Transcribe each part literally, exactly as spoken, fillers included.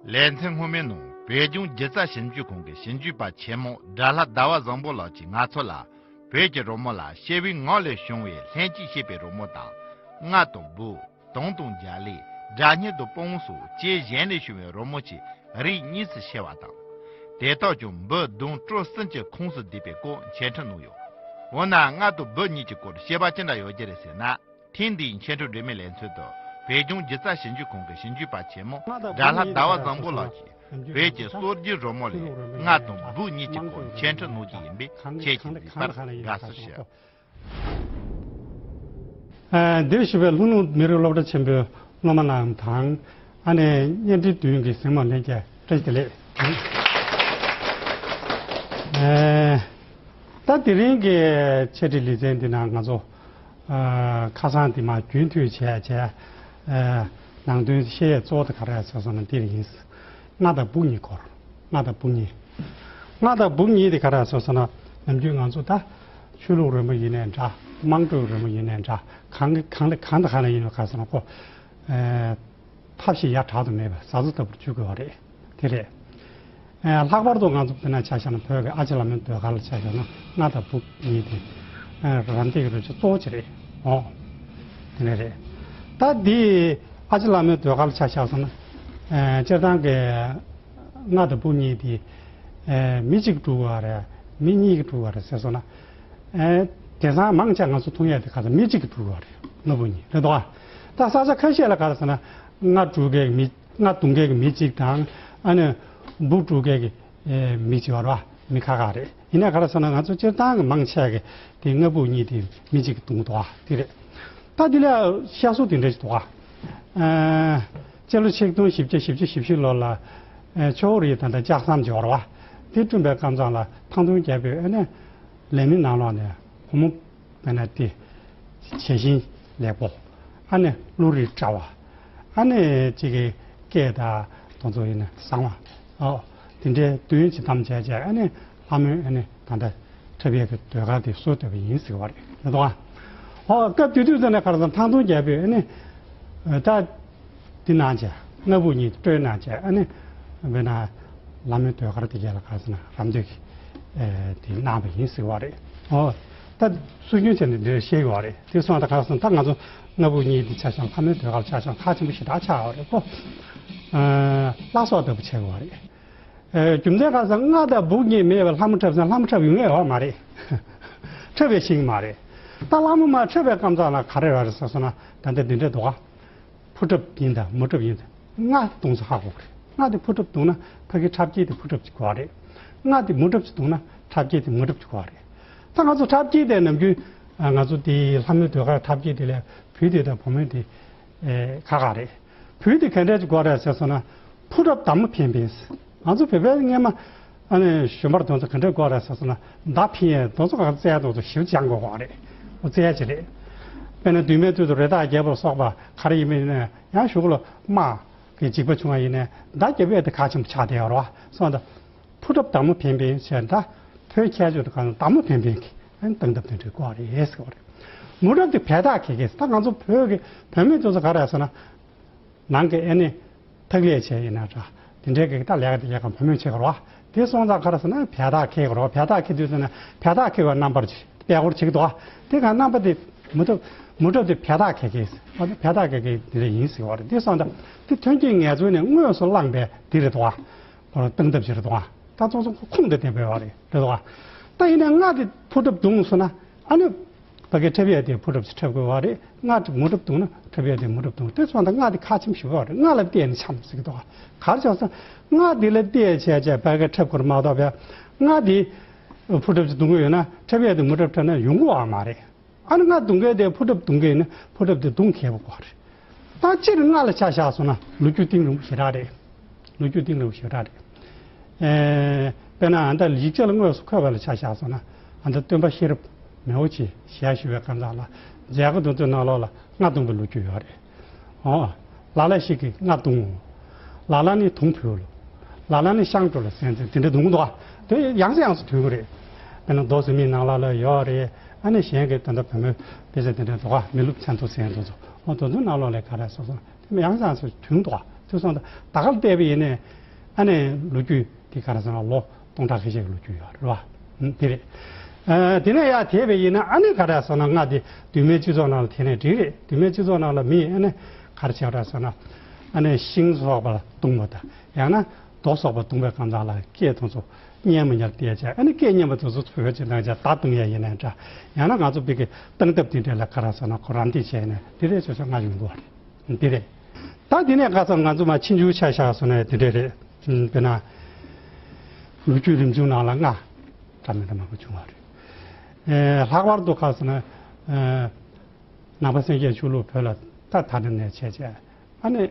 ལེ་ཚན་སྔོན་མའི་ནང་བོད་ལྗོངས་སྒྱུ་རྩལ་ཞིབ་འཇུག་ཁང་གི་ཞིབ་འཇུག་པ་ཆེན་མོ་དགྲ་ལྷ་ཟླ་བ་བཟང་པོ་ལགས་ཀྱིས་ང་ཚོ་ལ་བོད་ཀྱི་རོལ་མོ་ལ་ཤེས་བྱའི་ངང་ལས་བྱུང་བའི་ལྷན་སྐྱེས་ཞེས་པའི་རོལ་མོ་དང་། རྔ་དང་སྦུག་དུང་དང་རྒྱ་གླིང་། སྒྲ་སྙན་དང་པོང་སོགས་བཅས་གཞན་ལས་བྱུང་བའི་རོལ་མོ་བཅས་རིགས་གཉིས་སུ་ཕྱེ་བ་དང་། དེ་དག་ཀྱང་འབུ་གདུང་དཀྲོལ་གསུམ་གྱི་ཁོངས་སུ་འདུས་པའི་སྐོར་འཆད་ཁྲིད་གནང་ཡོད། འོ་ན་རྔ་དང་སྦུག་གཉིས་ཀྱི་སྐོར་བཤད་པ་ཅི་འདྲ་ཡོད་རྒྱུ་རེད་ཟེར་ན། ཐེངས་འདིའི་འཆད་ཁྲིད་སྒྲོན་མེའི་ལེ་ཚན་དུ་བོད་ལྗོངས་སྒྱུ་རྩལ་ཞིབ་འཇུག་ཁང་གི་ཞིབ་འཇུག་པ་ཆེན་མོ་དགྲ་ལྷ་ཟླ་བ་བཟང་པོ་ལགས་ཀྱིས་བོད་ཀྱི་སྲོལ་རྒྱུན་རོལ་མོ་ལས་རྔ་དང་སྦུག་གཉིས་ཀྱི་སྐོར་འཆད་ཁྲིད་གནང་རྒྱུ་ཡིན་པས། ཁྱེད་ཀྱིས་གཟིགས་པར་དགའ་བསུ་ཞུ། ཨ། འདིར་བཞུགས་པའི་ལྷོ་ནུབ་མི་རིགས་སློབ་གྲྭ་ཆེན་པོའི་སློབ་མ་རྣམས་དང་། ཨ་ནི་བརྙན་འཕྲིན་མདུན་གྱི་གཟིགས་མོ་ལྷན་རྒྱས་བཀྲ་ཤིས་བདེ་ལེགས། ཨ། ད་དེ་རིང་གི་འཆད་ཁྲིད་ལེ་ཚན་འདི་ནང་ང་ཚོ་ཨ། ཁ་སང་འདི་མར་རྒྱུན་མཐུད་བྱས་བྱས། ཨ། ནང་དོན་བཤད་ཡས་གཙོ་བོ་དེ་ག་རེ་རེད་ཟེར་སོང་ན་འདི་རེད་ཡིན། རྔ་དང་སྦུག་གཉིས་སྐོར། རྔ་དང་སྦུག་གཉིས། རྔ་དང་སྦུག་གཉིས་དེ་ག་རེ་རེད་ཟེར་སོང་ན། ནམ་རྒྱུན་ང་ཚོ་ད་ཆོས་ལུགས་རོལ་མོ་ཡིན་ནའི་འདྲ། དམངས་ཁྲོད་རོལ་མོ་ཡིན་ནའི་འདྲ། གང་གི་གང་ལ་གང་དང་གང་ལ་ཡིན་ནའི་ག་རེ་ཟེར་ན་ཁོ། ཨ། ཐབས་ཤེས་ཡ་དྲག་ཏུ་མེད་པའི་ཟ་ཟུ་ལྟ་བུར་འཇུག་དགོས་པ་རེད། དེ་རེད། ཨ། ལྷག་པར་དུ་ང་ཚོ་དཔེར་ན་ཆ་བཞག་ན་བོད་ཀྱི་ཨ་ཅེ་ལྷ་མོའི་ཟློས་གར་ལ་ཆ་བཞག་ན་རྔ་དང་སྦུག་གཉིས་དེ། ཨ། རམ་འདེགས་ཀྱི་རོལ་ཆ་གཙོ་བོ་ཅིག་རེད། འོ། དེ་ནས་རེད། ད་འདི་ཨ་ཅེ་ལྷ་མོའི་ཟློས་གར་ལ་ཆ་བཞག་སོང་ན། ཨ། སྤྱིར་བཏང་གི་རྔ་དང་སྦུག་གཉིས་དེ། ཨ། མི་གཅིག་གིས་སྒྲུག་དགོས་པ་རེད། མི་གཉིས་ཀྱིས་སྒྲུག་དགོས་པ་རེད་ཟེར་སོང་ན། ཨ། དེང་སང་མང་ཆེ་ང་ཚོ་མཐོང་ཡས་དེ་ག་ཚོད་མི་གཅིག་གིས་སྒྲུག་དགོས་པ་རེད། རྔ་སྦུག་གཉིས་རེད་འདུག་ག་ད་ས་ཆ་ཁ་ཤས་ལ་ག་རེ་ཟེར་ན། རྔ་སྒྲུག་མཁན་གྱི་མི། རྔ་རྡུང་མཁན་གྱི་མི་གཅིག་དང་། ཨ་ནི་སྦུག་སྒྲུག་མཁན་གྱི། ཨེ། མི་གཅིག་བར་བ་མི་ཁག་ཁག་རེད། ཡིན་ནའི་ག་རེ་ཟེར་ན་ང་ཚོ་སྤྱིར་བཏང་གི་མང་ཆེ་གི་དེ་རྔ་སྦུག་གཉིས་དེ་མི་གཅིག་གིས་རྡུང་འདུག་ག་དེ་རེད། ད་དེ་ལ་བཤད་སྲོལ་དེ་འདྲ་ཞིག་འདུག་ག་ཨ། སྤྱི་ལོ་ཆིག་སྟོང་བཞི་བརྒྱ་བཞི་བཅུ་ཞེ་བཞི་ལོ་ལ། ཨ། ཆོས་རིག་དང་འདྲ་ལྕགས་ཟམ་སྦྱོར་བ་དེ་བསྐྲུན་པའི་སྐབས་མཚམས་ལ་ཐང་སྟོང་རྒྱལ་པོས་ཨ་ནི་ལས་མི་ནང་ལོགས་ནས་བུ་མོ། དཔེར་ན་དེ་བྱད་བཞིན་ལེགས་པོ། ཨ་ནི་བློ་རིག་བཀྲ་བ། ཨ་ནི་གཅིག་གི་སྐད་དང་དེ་ཚོ་ཡིན་ན་བཟང་བ། ཨོ། དེ་འདྲའི་འདོན་ཅིག་བདམས་བྱས་བྱས། ཨ་ནི་ལྷ་མོས་ཨ་ནི་ད་ལྟ་འཁྲབ་ཡས་ཀྱི་ཟློས་གར་དེ་བཟོ་བསྡད་པ་ཡིན་ཟེར་བ་རེད། རེད་དོ། ཨོ། སྐབས་དེ་དུས་ཙམ་ནས་ག་རེ་ཟེར་ན་ཐང་སྟོང་རྒྱལ་པོས་ཨ་ནི། ཨ། ད། འདི་གནང་བྱས། རྔ་སྦུག་གཉིས་དཀྲོལ་གནང་བྱས། ཨ་ནི་དཔེར་ན་ལྷ་མོའི་ཟློས་གར་དེ་གས་ལ་ག་རེ་ཟེར་ན་རམ་འདེགས་ཀྱི། ཨེ། དེ་གནང་བ་ཡིན་ཟེར་བ་རེད། ཨོ། ད་སྲོལ་རྒྱུན་བྱས་ནས་འདིར་བཤད་ཀྱི་བ་རེད། དེ་སོང་ཙང་ག་རེ་ཟེར་ན་ད་ང་ཚོ་རྔ་སྦུག་གཉིས་དེ་ཆ་བཞག་ན། ལྷ་མོའི་ཟློས་གར་ཆ་བཞག་ན་ཁག་ཆེན་པོ་ཞེ་དྲག་ཆགས་པ་རེད་ཁོ། ཨ། བླ་སྲོག་ལྟ་བུ་ཆགས་ཀྱི་བ་རེད། ཨེ། རྒྱུ་མཚན་ག་རེ་ཟེར་ན་རྔ་དང་སྦུག་གཉིས་མེད་པའི་ལྷ་མོ་འཁྲབ་ཟེར་ན་ལྷ་མོ་འཁྲབ་ཡོང་ཡས་ཡོད་མ་རེད། འཁྲབ་པས་ཤེས་ཀྱི་མ་རེད། ད་ལྷ་མོ་མར་འཁྲབ་པའི་སྐབས་མཚམས་ལ་ག་རེ་ཡོད་རེད་ཟེར་སོང་ན་ད་ལྟ་འདི་འདྲ་འདུག་ག་ཕོ་འཁྲབ་ཡིན་དང་མོ་འཁྲབ་ཡིན་དང་། རྔ་རྡུང་ས་ཧ་གོ་གི་རེད། རྔ་དེ་ཕོ་འཁྲབ་རྡུང་ན་ཕ་གི་འཁྲབ་ཁྱི་དེ་ཕོ་འཁྲབ་ཅིག་དགོས་རེད། རྔ་དེ་མོ་འཁྲབ་ཅིག་རྡུང་ན་འཁྲབ་ཁྱི་དེ་མོ་འཁྲབ་ཅིག་དགོས་རེད། ད་ང་ཚོ་འཁྲབ་ཁྱི་དེ་ནམ་རྒྱུན་ང་ཚོ་དེ་ལྷ་མོའི་ཟློས་གར་འཁྲབ་ཁྱི་དེ་ལ་བུ་དེ་དང་བུ་མོ་དེ་ཁག་ཁག་རེད། བུ་དེ་ག་འདྲ་ཅིག་དགོས་རེད་ཟེར་སོང་ན་ཕོ་འཁྲབ་མདའ་མོ་འཕེན་འཕེན་ཟེར། ང་ཚོ་བོད་པའི་སྔས་མ་ཨ་ནི་གཞོན་པར་དེ་ཚོ་ག་འདྲ་དགོས་རེད་ཟེར་སོང་ན་མདའ་འཕེན་ཡས་དེ་ཚོ་ག་རྩལ་དེ་ཚོ་ཞིབ་སྦྱང་དགོས་གོ་རེད། འོ་རྩལ་ཅིག་རེད། དཔེར་ན་མདུན་མའི་དུས་སུ་རེ་ཐག་བརྒྱབ་པ་སོགས་པ་ག་རེ་ཡིན་པ་ཡིན་ན་ཡང་གཞུག་ལ་དམག་གི་འཇིགས་པ་བྱུང་བ་ཡིན་ན་མདའ་རྒྱབ་ཡས་དེ་ཁག་ཆེན་པོ་ཆགས་བསྡད་ཡོད་རེད་བ། སོང་ཙང་ཕོ་འཁྲབ་མདའ་མོ་འཕེན་འཕེན་བྱས། ད་བོད་ཁྱད་ཆོས་དེ་ག་ན་མདའ་མོ་འཕེན་འཕེན་གྱི་ཨ་ནི་སྟངས་སྟབས་དེ་འདྲ་དགོས་རེད་ཟེར་བ་རེད། མོ་འཁྲབ་དེ་བལ་ཐག་འཁེལ་མཁན། ད་ང་ཚོ་བོད་ཀྱི་བུད་མེད་དེ་ཚོ་ག་རེ་ཟེར་ན། ནང་གི་ཨ་ནི་ཐག་ལས་བྱས་ཡིན་ན་འདྲ། དེ་འདྲའི་གི་ད་ལས་ཀ་དེ་ཡག་གམ་བུ་མོས་བྱེད་དགོས་རེད་བ། དེ་སོང་ཙང་ག་རེ་ཟེར་ན་བལ་ཐག་འཁེལ་དགོས་རེད་བ། བལ་ཐག་འཁེལ་དུས་ཙམ་ན་བལ་ཐག་འཁེལ་བའི་རྣམ་པར་ཅིག་པད་སྐོར་བྱེད་ཀྱི་འདུག་བ། དེ་ག་རྣམ་པ་དེ་མོ་འཁྲབ་མོ་འཁྲབ་དེ་བལ་ཐག་འཁེལ་མཁན་ཟེར་བ་དེ་བལ་ཐག་འཁེལ་མཁན་དེ་འདྲ་ཡིན་ཟེར་བ་རེད། དེ་སོང་ཙང་དེ་མཐུན་རྐྱེན་ངལ་རྩོལ་ནས་དངོས་སུ་བླངས་པའི་དེ་རེད་འདུག་བ། སྟངས་སྟབས་ཅིག་རེད་འདུག་བ། ད་ཚོགས་གཙོ་ཁོངས་དེ་བསྟན་པའི་བ་རེད། རེད་འདུག་བ། ད་ཡིན་ན་རྔ་དེ་ཕོ་འཁྲབ་བརྡུངས་སོང་ན་ཨ་ནི། ཕ་གི་འཁྲབ་ཡས་དེ་ཕོ་འཁྲབ་ཅིག་འཁྲབ་དགོས་བ་རེད། རྔ་དེ་མོ་འཁྲབ་བརྡུངས་ན་འཁྲབ་ཡས་དེ་མོ་འཁྲབ་བརྡུངས། དེ་སོང་ཙང་རྔ་དེ་ཁག་ཆེན་པོ་ཞིག་ཡོད་རེད། རྔ་ལ་བལྟས་ནས་འཆམ་ཟེར་གྱི་འདུག་ག་ག་རེ་བྱས་སོང་། རྔ་དེ་ལ་བལྟས་བྱས་བྱས་ཕ་གི་འཁྲབ་དགོས་རེད་མ་གཏོགས་པས་རྔ་དེ་ཕོ་འཁྲབ་ཅིག་བརྡུང་གི་ཡོད་ན་འཁྲབ་ཡས་དེ་མོ་འཁྲབ་འཁྲབ་ན་ཡོང་གི་ཡོད་མ་རེད། ཨ་ནི་རྔ་བརྡུང་མཁན་དེ་ཕོ་འཁྲབ་བརྡུང་མཁན་ཡིན་ན་ཕོ་འཁྲབ་དེ་བརྡུང་མཁས་པོ་དགོས་རེད། ད་སྤྱིར་རྔ་ལ་ཆ་བཞག་སོང་ན་ལོ་རྒྱུས་གཏིང་རིང་པོ་ཞེ་དྲག་རེད། ལོ་རྒྱུས་གཏིང་རིང་པོ་ཞེ་དྲག་རེད། ཨེ། དཔེར་ན་ཨ་ད་ཡིག་ཆ་ལ་དངོས་སུ་འཁོད་པ་ལ་ཆ་བཞག་སོང་ན་ཨ་ད་སྟོན་པ་ཤེས་རབ་མེའོ་ཆེ་ཞལ་བཞུགས་པའི་སྐབས་ལ་མཛད་སྒོ་དེ་ཚོའི་ནང་ལོགས་ལ་རྔ་བརྡུངས་པའི་ལོ་རྒྱུས་ཡོད་རེད། ཨོ། ལ་ལ་ཞིག་གིས་རྔ་བརྡུངས། ལ་ལ་ནི་དུང་ཕུལ། ལ་ལ་ནི་ཤངས་སྤྲོ་ལ་གསན་འཛིན་དེ་འདྲ་བརྡུངས་འདུག་ག་དེ་ཡང་སེ་ཡང་སེ་ཐོན་གི་རེད། དཔེར་ན་མདོ་ཟེར་མིའི་ནང་ལ་ལ་ཡོད་རེད། ཨ་ནི་གཞན་གྱི་ད་ལྟ་བུ་མོའི་དཔེ་ཆ་དེ་འདྲ་འདུག་ག་མི་ལུགས་མཚན་ཐོ་ཟེར་མཁན་དེ་ཚོ་ཨོ་དེ་ཚོའི་ནང་ལོགས་ལ་ག་རེ་སོ་སོ་དེ་ཡང་སེ་ཡང་སེ་ཐོན་འདུག་ག་དུས་སང་ད་ད་ག་ལ་བལྟས་པ་ཡིན་ནའི་ཨ་ནི་ལོ་རྒྱུས་དེ་ག་རེ་ཟེར་ན་ལོ་སྟོང་ཕྲག་ཁ་ཤས་ཀྱི་ལོ་རྒྱུས་ཡོད་རེད་བ། ཨུམ། དེ་རེད། ཨ། དེ་ནས་ཡར་དེད་པ་ཡིན་ན་ཨ་ནི་ག་རེ་ཟེར་ན་ང་དེ་མདོ་སྨད་སྤྱི་ཚོགས་ནང་ལ་དེད་ནའི་འགྲིག་རེད། མདོ་སྨད་སྤྱི་ཚོགས་ནང་ལ་མི་ཨ་ནི་ག་རེ་བྱས་རེད་ཟེར་ན་ཨ་ནི་ཤིང་སོགས་པ་ལ་བརྡུངས་པ་དང་ཡང་ན་རྡོ་སོགས་པ་བརྡུངས་པའི་གང་ཟག་ལ་སྐད་དེ་ཚོ་སྙན་མི་སྙན་བལྟས་བྱས། ཨ་ནི་སྐད་སྙན་པ་དེ་ཚོ་བོད་ཕྱི་ནང་བྱས་བརྡ་བརྡུངས་ཡས་ཡིན་ནའི་འདྲ། ཡང་ན་ང་ཚོ་བོད་ཀྱི་སྟངས་སྟབས་དེ་འདྲས་ལ་ག་རེ་ཟེར་ན་ཁོ་རང་དེ་བྱས་ནས་དེ་འདྲས་བྱས་བྱས་ང་ཡོང་གི་ཡོད་རེད། འདི་རེད། ད་དེ་ནས་ཁ་སང་ང་ཚོ་མར་ཕྱི་འགྱུར་ཆ་བཞག་སོང་ན་དེ་འདྲས་རེད། ཨུམ། དཔེར་ན། ལོ་རྒྱུས་རིམ་བྱུང་ནང་ལ་ལྔ་འདྲ་མི་འདྲ་མང་པོ་བྱུང་བ་རེད། ཨེ། ལྷག་པར་དུ་ཁ་སང་ན། ཨེ། ནང་པ་སེམས་བསྐྱེད་ཆོས་ལུགས་བོད་ལ་ད་ད་ནས་བྱས་བྱས། ཨ་ནི་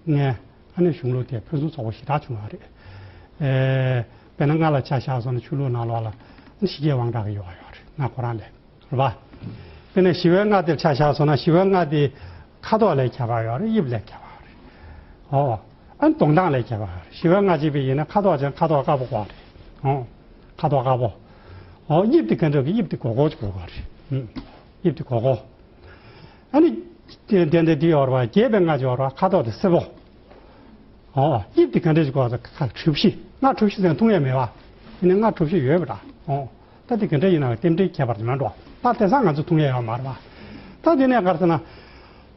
ལྔའི་ཨ་ནི་གཞུང་ལུགས་དེ་ཕུན་སུམ་ཚོགས་པོ་ཞེ་དྲག་བྱུང་བ་རེད། ཨེ། དཔེར་ན་ལྔ་ལ་ཆ་བཞག་སོང་ན་ཆོས་ལུགས་ནང་ལོགས་ལ་ཨ་ནི་ཞི་རྒྱས་དབང་དྲག་གི་ཡོད་ཡོད་རེད། ལྔ་ཁོ་རང་ལས། རེད་པ། དཔེར་ན་ཞི་བའི་ལྔ་དེར་ཆ་བཞག་སོང་ན་ཞི་བའི་ལྔ་དེ་ཁ་དོག་ལས་ཁྱད་པར་ཡོད་རེད། དབྱིབས་ལས་ཁྱད་པར་ཡོད་རེད། ཨོ། ཨ་ནི་གདོང་མདངས་ལས་ཁྱད་པར་ཡོད་རེད། ཞི་བའི་ལྔ་བྱས་པ་ཡིན་ན་ཁ་དོག་ཅན་ཁ་དོག་དཀར་པོ་དགོས་རེད། ཨོ། ཁ་དོག་དཀར་པོ། ཨོ། དབྱིབས་དེ་ག་འདྲ་གི་དབྱིབས་དེ་སྒོར་སྒོར་ཅིག་དགོས་རེད། ཨུམ། དབྱིབས་དེ་སྒོར་སྒོར། ཨ་ནི། དེ་དེ་འདྲ་དེ་ཡོད་རེད་པ། རྒྱས་པའི་ལྔ་ཅིག་ཡོད་རེད་པ། ཁ་དོག་དེ་སེར་པོ། ཨོ། དབྱིབས་དེ་ག་འདྲ་ཞིག་གོ་ཁ་གྲུ་བཞི། ལྔ་གྲུ་བཞི་ཟེར་མཐོང་ཡས་མེད་པ། ཡིན་ན་ལྔ་གྲུ་བཞི་ཡོད་པ་འདྲ། ཨོ། ད་དེ་ག་འདྲ་ཡིན་ན་རྟེན་འབྲེལ་ཁྱད་པར་དེ་མ་འགྲོ། ད་དེང་སང་ང་ཚོ་མཐོང་ཡས་ཡོད་མ་རེད་པ། ད་དེ་ནས་ག་རེ་ཟེར་ན།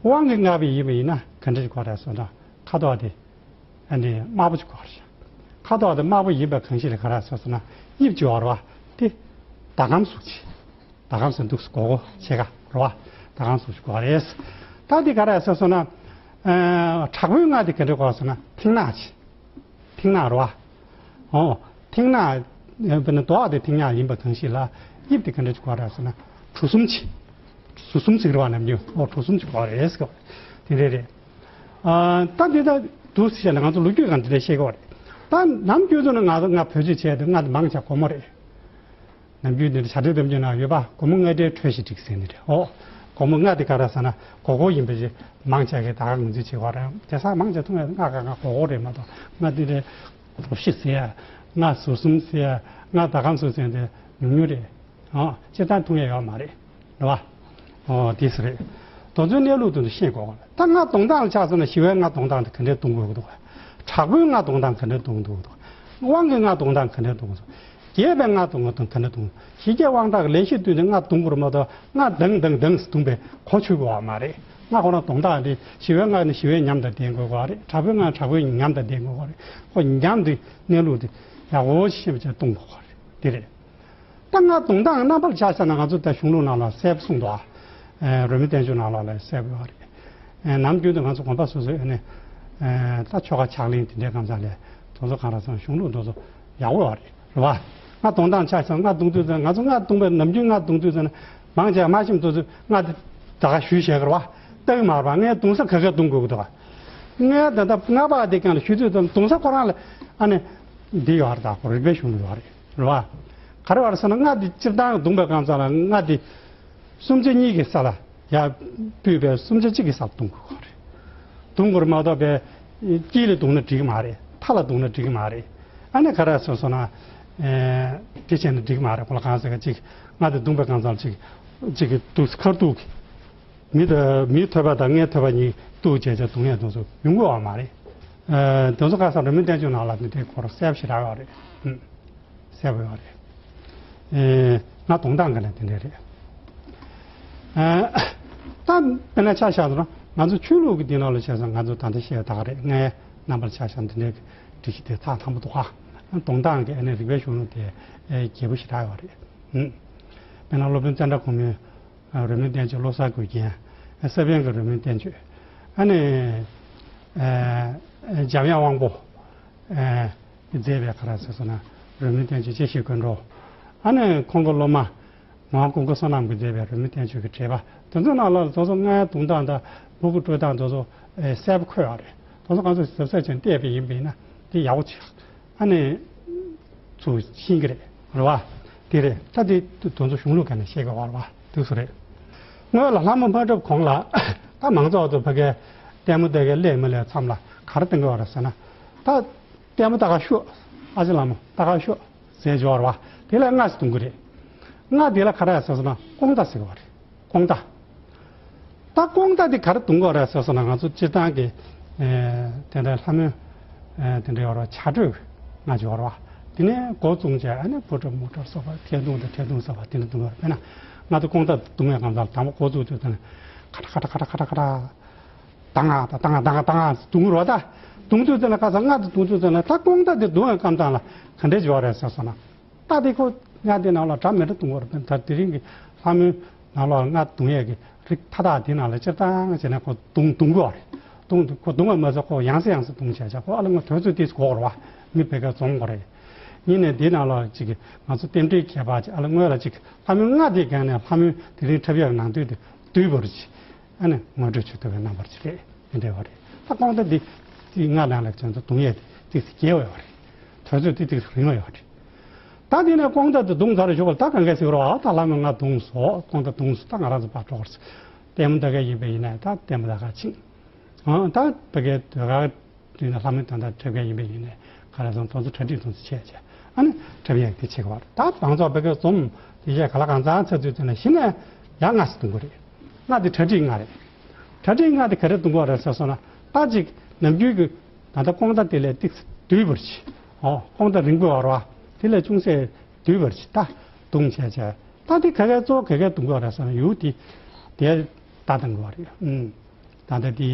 དབང་གིས་མངགས་པ་ཡིན་པ་ཡིན་ན་ག་འདྲ་ཞིག་གོ་རེད་ཟེར་ན་ཁ་དོག་དེ། ཨ་ནི་དམར་པོ་ཅིག་གོ་རེད། ཁ་དོག་དེ་དམར་པོ་ཡིན་པའི་གང་ཞིག་ལ་ག་རེ་ཟེར་ཟེར་ན་དབྱིབས་ཅིག་ཡོད་རེད་པ། དེ་ཟླ་གམ་གཟུགས་ཅིག་ཟླ་གམ་ཟེར་འདུག་སེ་སྒོར་སྒོར་ཕྱེད་ཀ་རེད་པ། ཟླ་གམ་གཟུགས་ཅིག་གོ་རེད། ད་འདི་ག་རེ་ཟེར་སོང་ན། ཨ། དྲག་པོའི་ལྔ་དེ་ག་འདྲ་གོ་ཟེར་ན་མཐིང་ནག་ཅིག་མཐིང་ནག་རེད་པ། ཨོ། མཐིང་ནག་དཔེར་ན་མདོག་དེ་མཐིང་ནག་ཡིན་པ་གང་ཞིག་ལ་དབྱིབས་དེ་ག་འདྲ་ཅིག་གོ་རེད་ཟེར་ན་གྲུ་གསུམ་ཅིག་གྲུ་གསུམ་ཅིག་རེད་པ། ནམ་རྒྱུན་ཨོ་གྲུ་གསུམ་ཅིག་གོ་རེད་ཟེར་གོ། དེ་འདྲ་རེད། ཨ། ད་འདི་ད་འདུག་སེ་བཤད་ན་ང་ཚོ་ལོ་རྒྱུས་སྒང་འདི་འདྲ་བཤད་གོ་རེད། ད་ནམ་རྒྱུན་དུ་ན་ང་ཚོ་ང་བོད་ཆས་བྱས་དུས་ལྔ་དེ་མང་ཆེ་སྒོར་མོ་རེད། ནམ་རྒྱུན་འདི་འདྲ་བྱ་བྲལ་གཏམ་རྒྱུད་ནང་ཡོད་པ། སྒོར་མོ་ལྔ་སྤྲད་འཕྲོ་ཞིག་འགྲིག་ཟེར་ནི་རེད། ཨོ། སྒོར་མོ་ལྔ་དེ་ག་རེ་ཟེར་ན་སྒོར་སྒོར་ཡིན་པ་ཞིག་མང་ཆེ་གིས་ད་ག་ངོས་འཛིན་བྱེད་ཀྱི་ཡོད་རེད། དེང་སང་མང་ཆེ་མཐོང་ཡས་ལྔ་ག་ང་སྒོར་སྒོར་རེད་མ་གཏོགས་ལྔ་དེ་འདྲ་གྲུ་བཞི་ཟེར་ཡ། ལྔ་ཟུར་གསུམ་ཟེར་ཡ། ལྔ་ཟླ་གམ་གཟུགས་ཟེར་དེ་ཉུང་ཉུང་རེད། ཨོ། སྤྱིར་བཏང་མཐོང་ཡས་ཡོད་མ་རེད། རེད་པ། ཨོ། དེ་ཟེར་རེད། དེ་ཚོའི་གནས་ལུགས་དེ་ཚོ་ཤེས་དགོས་པ་རེད། ད་ལྔ་གདོང་མདངས་ལ་ཆ་བཞག་ན་ཞི་བའི་ལྔ་གདོང་མདངས་དེ་ག་འདྲས་གདོང་དགོས་ཀྱི་འདུག་དྲག་པོའི་ལྔ་གདོང་མདངས་ག་འདྲས་གདོང་དགོས་ཀྱི་འདུག་དབང་གི་ལྔ་གདོང་མདངས་ག་འདྲས་གདོང་དགོས་ཀྱི་འདུག་རྒྱས་པའི་ལྔ་གདོང་མདངས་ག་འདྲས་གདོང་དགོས་ཀྱི་འདུག་ཞི་རྒྱས་དབང་དྲག་གི་ལས་གཞི་བཏོན་ནས་ལྔ་གདོང་དགོས་རེད་མ་གཏོགས་ལྔ་ལྡང་ལྡང་ལྡང་ཟེར་གདོང་པའི་གོ་ཆོད་དགོས་པ་མ་རེད། ལྔ་ཁོ་རང་གདོང་མདངས་དེ་ཞི་བའི་ལྔ་ནི་ཞི་བའི་ཉམས་དང་ལྡན་དགོས་པ་རེད། དྲག་པོའི་ལྔ་དྲག་པོའི་ཉམས་དང་ལྡན་དགོས་པ་རེད། ཁོ་ཉམས་དེ་གནས་ལུགས་དེ་ཡག་པོ་ཤེས་པ་བྱས་གདོང་དགོས་པ་རེད། དེ་རེད། ད་ལྔ་གདོང་མདངས་རྣམ་པར་ཆ་བཞག་ན་ང་ཚོ་ད་གཞུང་ལུགས་ནང་ལ་གསལ་པོ་གསུངས་འདུག་ཨ། རོལ་མོའི་བསྟན་བཅོས་ནང་ལོགས་ལ་གསལ་པོ་ཡོད་རེད། ཨ། ནམ་རྒྱུན་དུ་ང་ཚོ་དགོན་པ་སོ་སོའི་ཨ་ནི། ཨ། ད་ཆོ་ག་ཕྱག་ལེན་དེ་འདྲའི་གང་ཟག་ལས་དེ་ཚོ་གང་ར་སོང་གཞུང་ལུགས་དེ་ཚོ་ཡག་པོ་ཡོད་རེད། རེད་པ། ལྔ་གདོང་མདངས་ཆ་བཞག་ན་ལྔ་གདོང་དུས་ཙམ་ང་ཚོ་ལྔ་གདོང་པའི་ནམ་རྒྱུན་ལྔ་གདོང་དུས་ཙམ་ན་མང་ཆེ་མ་ཤེས་དུས་ཙམ་ལྔ་དེ་ད་ག་ཞུས་བཞག་གི་རེད་པ། ལྟ་གི་མ་རེད་པ། ལྔའི་གདོང་ས་ག་ག་གདོང་དགོས་ཀྱི་འདུག་ག་ལྔའི་ད་ལྟ་ལྔ་པ་དེ་གང་ལ་ཞུས་དུས་ཙམ་གདོང་ས་ཁོ་རང་ལ་ཨ་ནི་འདི་ཡོད་རེད། ད་ཁོ་རིག་པའི་གཞུང་ལུགས་ཡོད་རེད། རེད་པ། ག་རེ་བར་ཟེར་ན་ལྔ་འདི་སྤྱིར་བཏང་གདོང་པའི་གང་ཟག་ལ་ལྔ་འདི་སུམ་ཆ་གཉིས་ཀྱི་ས་ལ་ཡར་ཕུད་པའི་སུམ་ཆ་གཅིག་གི་ས་ལ་གདོང་དགོས་པ་རེད། གདོང་དགོས་རེད་མ་གཏོགས་པའི་དཀྱིལ་ལ་གདོང་ན་འགྲིག་གི་མ་རེད། མཐའ་ལ་གདོང་ན་འགྲིག་གི་མ་རེད། ཨ་ནི་ག་རེ་ཟེར་སོང་ན། ཨེ། དེ་བྱས་ན་འགྲིག་གི་མ་རེད། ཁོ་ལ་གང་ཟེར་ག་གཅིག་ལྔ་འདི་གདོང་པའི་གང་ཟག་ལ་གཅིག་གཅིག་གི་དུག་ཁར་ཐུག་གི་མི་དང་མིའི་ཐོད་པ་དང་ལྔའི་ཐོད་པ་གཉིས་གཏུག་བྱས་བྱས་གདོང་ཡས་དེ་ཚོ་ཡོང་གི་ཡོད་མ་རེད། ཨ། དེ་ཚོ་ཁ་སང་རོལ་མོའི་བསྟན་བཅོས་ནང་ལ་ནི་དེ་སྐོར་གསལ་པོ་ཞེ་དྲག་ཡོད་རེད། ཨུམ། གསལ་པོ་ཡོད་རེད། ཨེ། ལྔ་གདོང་མདངས་ག་ལ་དེ་འདྲ་རེད། ཨ། ད་དཔེར་ན་ཆ་བཞག་ན་ང་ཚོ་ཆོས་ལུགས་ཀྱི་འདི་ནང་ལ་བྱས་ཙང་ང་ཚོ་ད་ལྟ་བཤད་ད་ག་རེད། ལྔའི་རྣམ་པར་ཆ་བཞག་འདི་འདྲའི་སྒྲིག་གཞི་དེ་ཐག་དམ་པོ་འདུག་ག་གདོང་མདངས་ཀྱི་ཨ་ནི་རིག་པའི་གཞུང་ལུགས་དེ་ཨེ་རྒྱས་པོ་ཞེ་དྲག་ཡོད་རེད། ཨུམ། དཔེར་ན་སློབ་དཔོན་ཙནྡྲ་གོ་མིའི། ཨ། རོལ་མོའི་བསྟན་བཅོས་བློ་གསར་མགུལ་རྒྱན། ཨ། ས་པཎ་གྱི་རོལ་མོའི་བསྟན་བཅོས། ཨ་ནི། ཨ། འཇམ་དབྱངས་དབང་པོ། ཨ། མཛད་པའི་ག་རེ་ཟེར་སོང་ན་རོལ་མོའི་བསྟན་བཅོས་དཔྱད་ཤེས་ཀུན་འགྲོ། ཨ་ནི་ཁོང་གི་སློབ་མ་ངག་དབང་ཀུན་དགའ་བསོད་ནམས་ཀྱིས་མཛད་པའི་རོལ་མོའི་བསྟན་བཅོས་ཀྱི་འགྲེལ་པ་དེ་ཚོ་ནང་ལ་དེ་ཚོ་ལྔའི་གདོང་མདངས་དང་ལུགས་ཀྱི་སྤྲོས་སྟངས་དེ་ཚོ་གསལ་པོ་འཁོད་ཡོད་རེད། དེ་ཚོ་ང་ཚོ་གཟབ་གཟབ་བྱས་བལྟས་པ་ཡིན་པ་ཡིན་ན་དེ་ཡག་པོ་ཆགས། ཨ་ནི། ཚུར་ཤེས་ཀྱི་རེད། རེད་པ། དེ་རེད། ད་དེ་དོན་ཚོ་གཞུང་ལུགས་སྒང་ནས་བཤད་དགོས་པ་རེད་པ། དེ་ཚོ་རེད། སྔོན་ལ་ལྷ་མོ་མ་གྲུབ་གོང་ལ་ད་མང་ཚོགས་ཚོ་ཕ་གིའི་ལྟད་མོ་ལྟ་གི་སླེབས་མི་སླེབས་མཚམས་ལ་ག་རེ་བསྟན་གྱི་ཡོད་རེད་ཟེར་ན། ད་ལྟད་མོ་ལྟ་ག་ཤོག་ཨ་ཅེ་ལྷ་མོ་ལྟ་ག་ཤོག་ཟེར་གྱི་ཡོད་རེད་པ། དེ་ལ་རྔ་ཞིག་གཏོང་གི་རེད། རྔ་དེ་ལ་ག་རེ་ཟེར་ཟེར་ན་ཀོང་རྟ་ཟེར་གྱི་ཡོད་རེད། ཀོང་རྟ། ད་ཀོང་རྟ་དེ་ག་རེ་གཏོང་གི་ཡོད་རེད་ཟེར་ཟེར་ན་ང་ཚོ་སྤྱིར་བཏང་གི་ ཨེ་དེ་འདྲའི་ལྷ་མོའི་ཨེ་དེ་འདྲའི་ཡོད་རེད་བ། བྱ་སྒྲོས་སྔགས་ཅིག་ཡོད་རེད་བ། དེ་ནས་འགོ་བཙུགས་བྱས་ཨ་ནི་བུ་སྒྲུབ་མོ་སྒྲུབ་སོགས་པ་ཐལ་རྡུང་དང་ཁྲེལ་རྡུང་སོགས་པ་དེ་འདྲ་རྡུང་ཡོད་རེད། དཔེར་ན་ང་ཚོ་རྐང་ཐང་རྡུང་བའི་སྐབས་ལ་དང་པོ་འགོ་བཙུགས་དུས་ཙམ་ནས་ཁ་ཁྲ་ཁ་ཁྲ་ཁ་ཁྲ་ཁ་ཁྲ་ད་ང་ད་ད་ང་ད་ང་ད་ང་རྡུང་རོགས་ད། རྡུང་དུས་ཙམ་ལ་ཁ་སང་སྔགས་དེ་རྡུང་དུས་ཙམ་ལ་ད་རྐང་ཐང་དེ་རྡུང་བའི་སྐབས་ལ་ག་འདྲས་བྱེད་པ་རེད་ཟེར་སོང་ན། ད་དེ་ཁོ་སྔགས་དེ་ནང་ལ་སྒྲ་མི་འདྲ་རྡུང་བར་ད་དེ་རིང་གི་ལྷ་མོའི་ནང་ལ་སྔགས་རྡུང་ཡས་ཀྱི་རིགས་མཐའ་དག་དེ་ནང་ལ་སྤྱིར་བཏང་བྱས་ན་ཁོ་རྡུང་རྡུང་དགོས་པ་རེད། རྡུང་དུས་ཁོ་རྡུང་བ་མ་ཟད་ཁོ་ཡང་སེ་ཡང་སེ་རྡུང་བྱས་བྱས་ཁོ་ཨ་ལ་ང་དུས་ཚོད་དེ་དགོས་པ་རེད་བ། མི་བེ་ཀ་འཛོམས་དགོས་རེད། ཡིན་ནའི་དེ་ནང་ལ་ཅིག་ང་ཚོ་རྟེན་འབྲེལ་ཁྱད་པར་ཅིག་ཨ་ལ་སྔོན་ལ་ཅིག་ལྷ་མོའི་སྔགས་དེ་བརྒྱབ་ནས་ལྷ་མོའི་དེ་རིང་འཁྲབ་ཡས་ནང་དུས་དེ་བསྡུས་པར་ཅིག་ཨ་ནི་ངོ་སྤྲོད་བྱེད་ཐུབ་པའི་རྣམ་པར་ཅིག་རེད། དེ་འདྲ་བ་རེད། ད་རྐང་ཐང་འདི་དེ་སྔགས་ནང་ལ་ཁྱོད་ཚོ་རྡུང་ཡས་དེ་ཏིག་ཙམ་རྒྱས་པ་ཡོད་རེད། དུས་ཚོད་དེ་ཏིག་ཙམ་རིང་བ་ཡོད་རེད། ད་དེ་ནས་རྐང་ཐང་དེ་རྡུང་ཚར་བཞུགས་པ་ལ་ད་གང་ག་ཟེར་རོ། ཨ་ད་ལྷ་མོའི་སྔགས་རྡུང་སོང་། རྐང་ཐང་རྡུང་སོང་། ད་ང་རང་ཚོ་ཕར་འགྲོ་དགོས་རེད། ལྟད་མོ་ལྟ་མཁན་ཡིན་པ་ཡིན་ན་ད་ལྟད་མོ་ལྟ་ག་ཕྱིན། ཨ་ད་བེ་ཀའི་ཟློས་གར་དེ་ནས་ལྷ་མོའི་དོན་དག་འཁྲབ་མཁན་ཡིན་པ་ཡིན་ནའི་ག་རེ་སོང་དེ་ཚོ་གྲ་སྒྲིག་དེ་ཚོ་བྱས་བྱས་ཨ་ནི་འཁྲབ་ཡས་དེ་བྱེད་དགོས་པ་རེད། ད་ང་ཚོ་བེ་ཀའི་འཛོམས་དེ་བྱས་ག་ལ་གང་ཚང་ཚར་དུས་ཙམ་ནས་གཞི་ནས་ཡང་སྔགས་ཤིག་རྡུང་དགོས་རེད། སྔགས་དེ་གྲ་སྒྲིག་སྔགས་རེད། གྲ་སྒྲིག་སྔགས་དེ་ག་རེ་རྡུང་དགོས་རེད་ཟེར་སོང་ན། ད་ཅིག་ནམ་རྒྱུན་གྱི་ད་ལྟ་རྐང་ཐང་དེ་ལས་ཏིག་ཙམ་བསྡུས་པར་བྱེད། ཨོ་རྐང་ཐང་རིང་པོ་ཡོད་རེད་བ། དེ་ལས་ཅུང་ཟད་བསྡུས་པར་བྱེད། ད་རྡུང་བྱས་བྱས་ད་དེ་ག་གའི་གཙོ་བོ་ག་གའི་རྡུང་དགོས་རེད་ཟེར་ན་ཡུལ་དེ་དེ་ད་རྡུང་དགོས་རེད། ཨུམ། ད་ལྟ་དེ་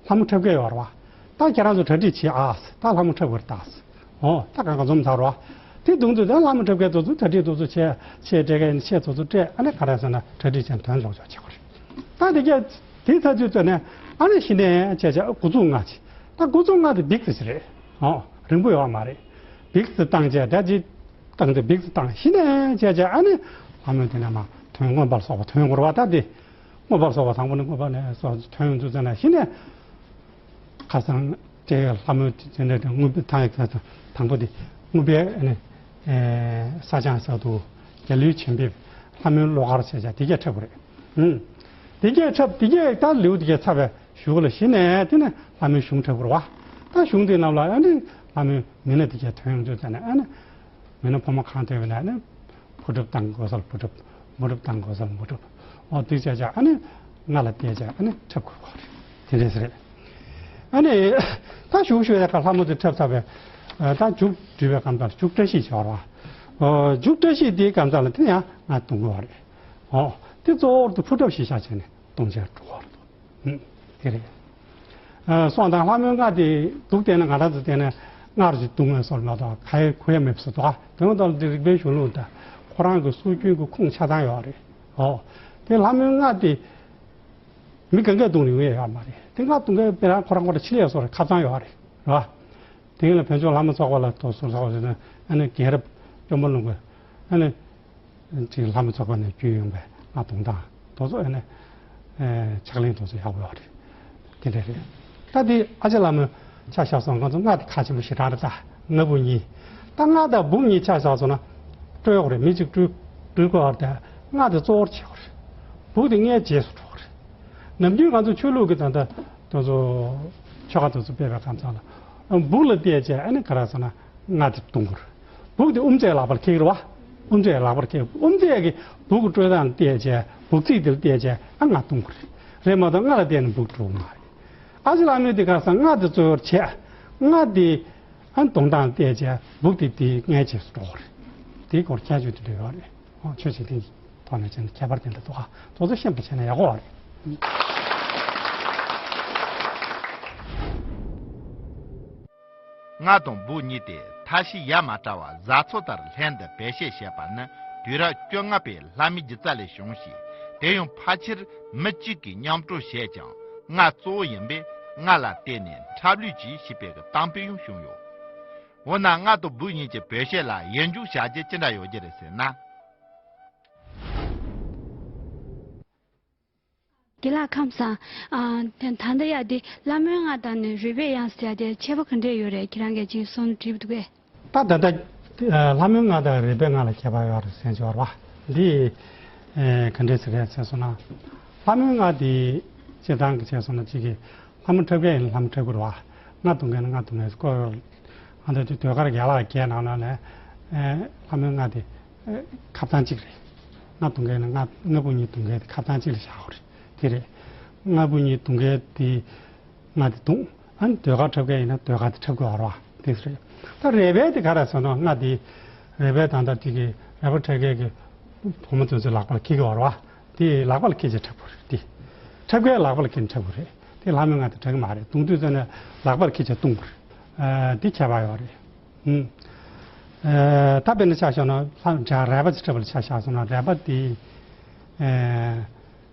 ལྷ་མོ་འཁྲབ་མཁན་ཡོད་རེད་བ། ད་ཁྱེད་རང་ཚོ་གྲ་སྒྲིག་བྱེད་ཨ། ད་ལྷ་མོ་འཁྲབ་དགོས་རེད་ད། ཨོ་ད་གང་ག་འཛོམས་ཚར་བ། དེ་རྡུང་དུས་ད་ལྷ་མོ་འཁྲབ་མཁན་དེ་ཚོ་གྲ་སྒྲིག་དེ་ཚོ་བྱས་བྱས་སྤྲད་མཁན་ཆས་དེ་ཚོ་སྤྲད་ཨ་ནི་ག་རེ་ཟེར་ན་གྲ་སྒྲིག་བྱས་དོན་ལོག་ཆོག་བྱེད་དགོས་རེད། ད་དེ་གས་དེ་ཚར་དུས་ཙམ་ནས་ཨ་ནི་གཞི་ནས་བྱས་བྱས་འགོ་འཛུགས་སྔགས་བྱེད། ད་འགོ་འཛུགས་སྔགས་དེ་འདི་ཙམ་ཞིག་རེད། ཨོ་རིང་པོ་ཡོད་མ་རེད། འདི་ཙམ་བཏང་བྱས་ད་ཅི་བཏང་དེ་འདི་ཙམ་བཏང་གཞི་ནས་བྱས་བྱས་ཨ་ནི་ལྷ་མོ་དེ་ནས་མར་ཐོན་མངོན་པར་སོགས་པ་ཐོན་དགོས་རེད་བ། ད་དེ་མངོན་པར་སོགས་པ་དང་པོ་ནས་མངོན་པར་ནས་སོགས་ཐོན་ཡོང་དུས་ཙམ་ནས་གཞི་ནས། ཁ་སང་དེ་ལྷ་མོའི་དེ་འདྲ་དེ་དངོས་པོ་ཐང་ཡིག་ཐང་དང་པོ་དེ་དངོས་པོའི་ཨ་ནི་ས་བྱང་ས་དུ་རྒྱལ་གླུའི་བྱིན་འབེབས་ལྷ་མོའི་བློ་དཀར་ཞེས་བྱ་དེ་གས་འཁྲབ་དགོས་རེད། ཨུམ། དེ་གས་འཁྲབ་དེ་གས་ད་ལེའུ་དེ་གས་ཚར་བའི་གཞུག་ལ་གཞི་ནས་དེ་ནས་ལྷ་མོའི་གཞུང་འཁྲབ་དགོས་རེད་བ། ད་གཞུང་དེ་རྣམས་ལ་ཨ་ནི་ལྷ་མོའི་མི་སྣ་དེ་གས་ཐོན་ཡོང་དུས་ཙམ་ནས་ཨ་ནི་མི་སྣ་ཕོ་མོ་གང་ཐོན་པ་ན་ཨ་ནི། བུ་སྒྲུབ་དང་གོ་སར་བུ་སྒྲུབ། བུ་སྒྲུབ་དང་གོ་སར་བུ་སྒྲུབ། འོ་དེ་བྱས་བྱས་ཨ་ནི་ང་ལ་བལྟས་བྱས་ཨ་ནི་འཁྲབ་དགོས་པ་རེད། དེ་འདྲས་རེད། ཨ་ནི་ད་གཞུག་གཞུག་ཡ་ཁ་ལྷ་མོ་དེ་འཁྲབ་ཚར་བའི་ད་མཇུག་བསྡུས་པའི་སྐབས་དང་མཇུག་བཀྲ་ཤིས་བྱ་བ་རེད་བ། མཇུག་བཀྲ་ཤིས་དེའི་སྐབས་དང་ལ་དེ་ཡང་ང་གཏོང་དགོས་པ་རེད། འོ་དེ་གཙོ་བོར་དུ་ཕུར་ཁྲབ་ཞིག་བཞག་བྱས་ནས་གཏོང་བྱས་འགྲོ་བ་རེད། དེ་རེད། སོང་དང་ལྷ་མོའི་སྔགས་དེ་འདུག་བལྟས་ན་ང་རང་ཚོ་བལྟས་ན་སྔར་གྱི་སྡུག་བསྔལ་སོགས་མ་གཏོགས་ག་ཡེ་གོ་ཡ་མེད་པ་སོ་དོ། དེ་ཡང་ད་ལྟ་རིག་པའི་གཞུང་ལུགས་དང་ཁོ་རང་གི་སྲོལ་རྒྱུན་གྱི་ཁུངས་ཆ་ཚང་ཡོད་རེད། ཨོ། དེ་ལྷ་མོའི་སྔགས་དེ་མི་གང་གས་བརྡུང་ནས་ཡོང་ཡ་ཡོད་མ་རེད། དེ་སྔགས་བརྡུང་མཁན་དེ་རང་ཁོ་རང་ཁོ་རང་ཆེད་ལས་སོགས་རེད། ཁ་ཚང་ཡོད་རེད། རེད་བ། དེ་ཡིན་ལ་བོད་ལྗོངས་ལྷ་མོ་ཚོགས་པ་ལ་དོ་སོ་སོགས་ཟེར་ན་ཨ་ནི་རྒན་རབས་སྐྱོ་མ་ལུང་གི་ཨ་ནི། ཅིག་ལྷ་མོ་ཚོགས་པ་ནས་བརྒྱུད་ཡོང་པའི་སྔགས་བརྡུང་སྟངས་དེ་ཚོ་ཨ་ནི་ཕྱག་ལེན་དེ་ཚོ་ཡག་པོ་ཡོད་རེད། དེ་འདྲ་རེད། ད་དེ་ཨ་ཅེ་ལྷ་མོའི་ཆ་བཞག་སོང་། ང་ཚོ་སྔགས་དེ་ཁག་ཆེན་པོ་ཞེ་དྲག་རེད། ད་སྔགས་པོ་གཉིས། ད་སྔགས་དང་སྦུག་གཉིས་ཆ་བཞག་སོང་ན་སྤྲོད་ཡོད་རེད། མི་གཅིག་སྤྲུལ་སྤྲུལ་དགོས་རེད། ད་སྔགས་དེ་གཙོ་བོར་བྱེད་དགོས་རེད། སྦུག་དེ་སྔའི་རྗེས་སུ་འགྲོ་དགོས་རེད། ནམ་རྒྱུན་ང་ཚོ་ཆོས་ལུགས་ཀྱི་ད་ལྟ་དེ་ཚོ་ཆོ་ག་དེ་ཚོ་སྤེལ་བའི་ཁ་ཚང་ལ་སྦུག་ལ་བལྟས་བྱས་ཨ་ནི་ག་རེ་ཟེར་ན་སྔགས་དེ་བརྡུང་དགོས་རེད། སྦུག་དེ་དབུ་མཛད་ལག་པར་འཁྱེར་གྱི་རེད་བ། དབུ་མཛད་ལག་པར་འཁྱེར། དབུ་མཛད་ཀྱིས་སྦུག་གི་སྤྲོད་སྟངས་བལྟས་བྱས་སྦུག་ཚིགས་དེ་ལ་བལྟས་བྱས་ཨ་སྔགས་བརྡུང་དགོས་རེད། རེད་མ་གཏོགས་སྔགས་ལ་བལྟས་ནས་སྦུག་འགྲོ་གི་མ་རེད། ཨ་ཅེ་ལྷ་མོས་དེ་ག་རེ་ཟེར། སྔགས་དེ་གཙོ་བོར་བྱས། སྔགས་དེ་ཨ་བརྡུང་སྟངས་བལྟས་བྱས་སྦུག་དེ་དེའི་སྔའི་རྗེས་སུ་འགྲོ་གི་རེད། དེའི་སྐོར་ཁྱད་ཆོས་དེ་འདྲ་ཡོད་རེད། ཨོ་ཆོས་བྱེད་ཐེངས་ཐོག་ནས་བྱས་ན་ཁྱད་པར་དེ་འདྲ་འདུག་ག་དེ་ཚོ་ཤེས་པ་བྱས་ན་ཡག་པོ་རེད། སྔགས་དང་སྦུག་གཉིས་ཏེ་མཐའ་བཞི་ཡ་མ་བྲལ་བ་བཟའ་ཚོ་ལྟར་ལྷན་དུ་བེད་སྤྱད་བྱས་པ་ནི་དུས་རབས་བཅོ་ལྔ་པའི་ལྷ་མིའི་སྒྱུ་རྩལ་ལས་བྱུང་ཞིང་། དེ་ཡང་ཕལ་ཆེར་མི་གཅིག་གིས་མཉམ་དཀྲོལ་བྱས་ཀྱང་སྔགས་གཙོ་བོ་ཡིན་པས་སྔགས་ལ་བརྟེན་ནས་འཁྲབ་ལུས་ཀྱིས་ཞེས་པའི་གཏམ་དཔེ་ཡང་བྱུང་ཡོད། འོ་ན་སྔགས་དང་སྦུག་གཉིས་ཀྱི་བེད་སྤྱོད་ལ་ཡིད་འཇུག་བྱ་རྒྱུ་ཅི་འདྲ་ཡོད་རྒྱུ་རེད་ཟེར་ན། དགེ་ལགས་ཁམས་བཟང་། ཨ་ད་ད་ལྟ་ཡ་འདི་ལྷ་མོའི་སྔགས་དང་ནི་རོལ་པའི་དབྱངས་ཟེར་ཡ་དེ་ཁྱད་པར་ག་འདྲས་ཡོད་རེད། ཁྱེད་རང་གིས་ཅིག་གསུང་དྲིས་འདུག་གས། ད་ད་ལྟ་ལྷ་མོའི་སྔགས་དང་རོལ་པའི་སྔགས་ལ་ཁྱད་པར་ཡོད་རེད་ཟེར་འབྱོར་བ་འདི་ག་འདྲས་ཟེར་རེད་ཟེར་སོང་ན། ལྷ་མོའི་སྔགས་འདི་སྤྱིར་བཏང་གི་བྱས་སོང་ན་གཅིག་གི་ལྷ་མོ་འཁྲབ་མཁན་ཡིན་ན་ལྷ་མོ་འཁྲབ་དགོས་རེད་བ། སྔགས་རྡུང་མཁན་ཡིན་ན་སྔགས་རྡུང་མཁན་སྐོར། ཨ་ད་དུས་ཟློས་གར་རྒན་ལགས་བརྒྱད་ནང་ལ་ནས་ལྷ་མོའི་སྔགས་དེ་ཁ་བཏང་གཅིག་རེད། སྔགས་རྡུང་མཁན་ཡིན་ན་སྔགས་སྔགས་པོ་གཉིས་རྡུང་མཁན་དེ་ཁ་བཏང་གཅིག་ལ་བཞག་དགོས་རེད། དེ་རེད། སྔགས་པོ་གཉིས་རྡུང་མཁན་དེ་སྔགས་དེ་རྡུང་། ཨ་ནི་ཟློས་གར་འཁྲབ་མཁན་ཡིན་ན་ཟློས་གར་དེ་འཁྲབ་དགོས་པ་རེད་བ། དེ་རེད། ད་རལ་པའི་དེ་ག་རེ་ཟེར་ན་ང་དེ་རལ་པའི་ད་ལྟ་དེ་གི་རལ་པ་འཁྲབ་མཁན་གྱི་བུ་མོ་དེ་ཚོའི་ལག་པ་ལ་འཁྱེར་གྱི་ཡོད་རེད་བ། དེ་ལག་པ་ལ་འཁྱེར་བྱས་འཁྲབ་དགོས་རེད་དེ། འཁྲབ་མཁན་ལག་པ་ལ་འཁྱེར་ནས་འཁྲབ་དགོས་རེད། དེ་ལྷ་མོས་ང་དེ་འཁྲབ་གི་མ་རེད། རྡུང་དུས་ཙམ་ནས་ལག་པ་ལ་འཁྱེར་བྱས་རྡུང་དགོས་རེད། ཨ། དེ་ཁྱད་པར་ཡོད་རེད། ཨུམ། ཨ། ད་དཔེར་ན་ཆ་བཞག་ན་ལྷ་རལ་པ་ཅིག་འཁྲབ་པ་ལ་ཆ་བཞག་སོང་ན་རལ་པ་དེ། ཨ།